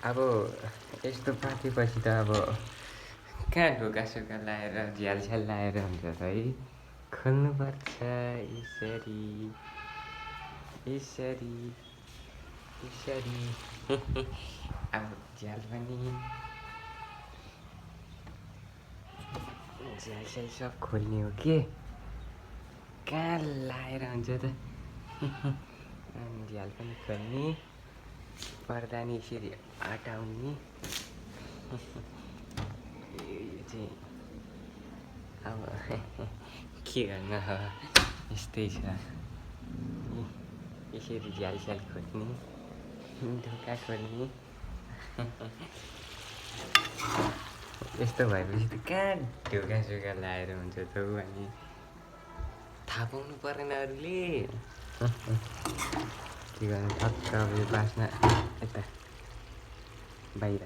अब यस्तो पाकेपछि त अब कहाँ ढोकासोका लाएर झ्यालछ्याल लाएर हुन्छ त है। खोल्नुपर्छ यसरी यसरी यसरी अब झ्याल पनि झ्यालछ्याल सब खोल्ने हो के कहाँ लाएर हुन्छ त। झ्याल पनि खोल्ने पर्दा नि यसरी हटाउने। यो चाहिँ अब के गर्नु अब यस्तै छ। यसरी झ्यालछ्याल खोज्ने ढोका खोल्ने। यस्तो भएपछि त कहाँ ढोकासोका लाएर हुन्छ त हौ अनि थाहा पाउनु परेन अरूले। के गर्नु ठक्क अब यो बास्ना यता बाहिर